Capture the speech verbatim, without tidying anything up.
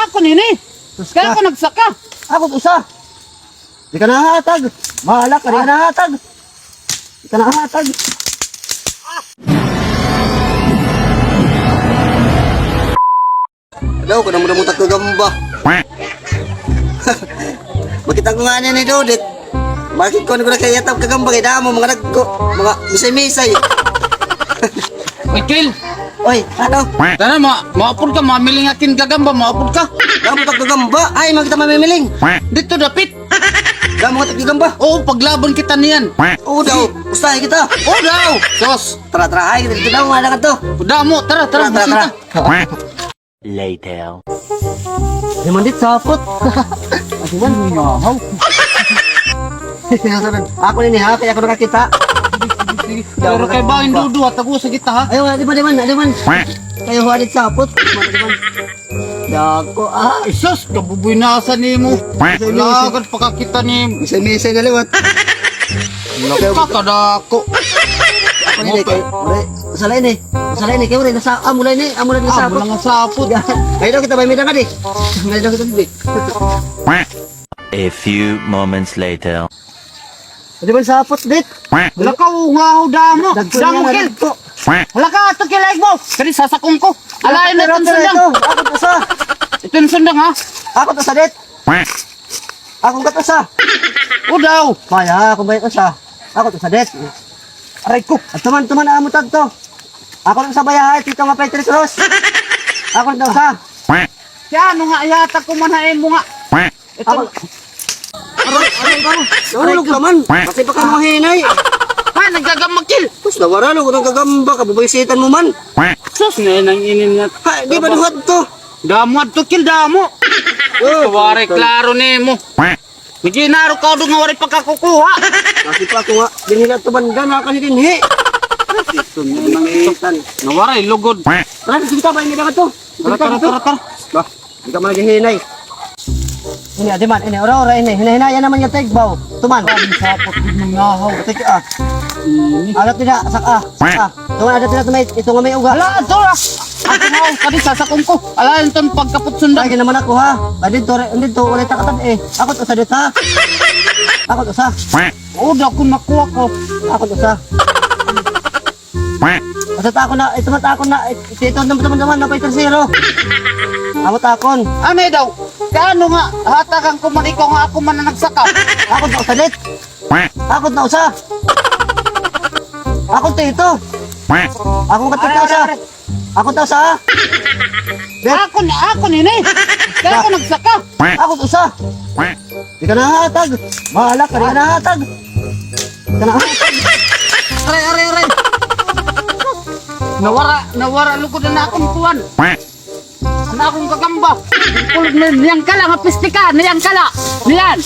Ako nini. Kay ako nagsaka. Ako usa. Di ka nahatag. Bahala ka, di ka nahatag. Di ka nahatag. Hello, kanang mura mo tagkagamba. Makita ko nga niya ni Dodit. Bakit ko na kaya tagkagamba kay damo, mga nagko, mga misay-misay. Michael! Oy, ano? Tana, ma-, maupod ka, mamiling akin gagamba, maupod ka. Damo tagkagamba. Ay, mga kita mamimiling. Dito dapit. Damo ka tagkagamba. Oo, paglaban kita niyan. Oo daw. Usahay kita. Oo daw. Sos. Tara, tara, ay, dito daw, mga nakat to. Damo, tara, tara, tara, tara. Later. Di man dit sapot. Di man, mingahaw. Ako nini ha, kay ako nakakita. Pero kay bangin dudu, at ako sa kita ha. Ayaw, di man, di man, di man. Kay ako dit sapot. Di man, di man. Dako, ah. Ay, sus, kabubuy na sa nimo. Lagad pakakita nimo. Misay-misay na liwat. Laka ka dako. Ako nini kay, ure, usa la ini. Usa la ini, kay ure, nasa, amo la ini, amo la ini sapot. Amo la nga sapot. May daw kita, may daw ka di. May daw kita di. A few moments later. Di man sapot, dit. Laka, ungaw, damo. Damo, Kil. Laka, ato, Kil, ay mo. Kani sasakong ko. Alayon na iton sundang. Ako to sa. Iton sundang, ha? Ako to sa, dit. Ako ka to sa. Udaw. Baya, ako ba ito sa? Ako to sa, det. Aray ko. At tuman, tuman, amo tagto. Ako lang sa bayahay, tito nga Peter Cruz. Ako lang sa. Kay ano nga, ihatag ko man ha imo nga. Ito. Ako. Aray, aray, aray. Nahulog ka man. Kasi pa ka mga hinay. Ha, naggagamag, Kil. Tapos nawara, lo, nagagamba ka, bubaysitan mo man. Sus, na nang inin nga. Ha, di ba duhat to? Damo adto, Kil, damo. Oh, waray klaro nimo. Naghinaro ka do nga waray pagkakukuha. Kasi pa ako nga, dinhi na to banda na kasi dinhi. Ito na lang ito. Nawaray, lugod. Tara, sige ka ba, hindi ka to. Tara, tara, tara, tara. Ba, hindi ka man naghihinay. Ini, adi man, ini, ora, ora, ini. Hinay-hinaya naman yung tigbaw. Tuman. Ang sapot, di mo ngahaw. Tika, ah. Ini. Alat nila, saka, saka. Ito nga, ada tira may, ito nga may uga. Hala, ato ra. Ato nga, kadi sasakong ko. Ala, ito ang pagkapot sundang. Ay, naman ako, ha. Ay, dito, re-, dito, ulit ako, eh. Ako to sa dito, ha. Ako to sa. Oo, daw kung makuha ko. Ako to sa. Basta ta ako na, ito mata ako na, ito, ito, naman, naman, naman, napay tersero. Ako ta akon. Ano daw? Kay ano nga, hatagan ko man ikaw nga ako man ang nagsaka. Ako to sa dit. Ako na usa. Ako to ito. Ako ka to usa. Ako to usa. Ako ni, ako ni ni. Kay ako nagsaka. Ako to usa. Di ka nahatag. Bahala ka, di ka nahatag. Di ka nahatag. Aray, aray, aray. Nawara, nawara lugod na akong kuwan. Ano akong gagamba? Kulog na, niyan ka la, nga piste ka, niyan ka la. Niyan.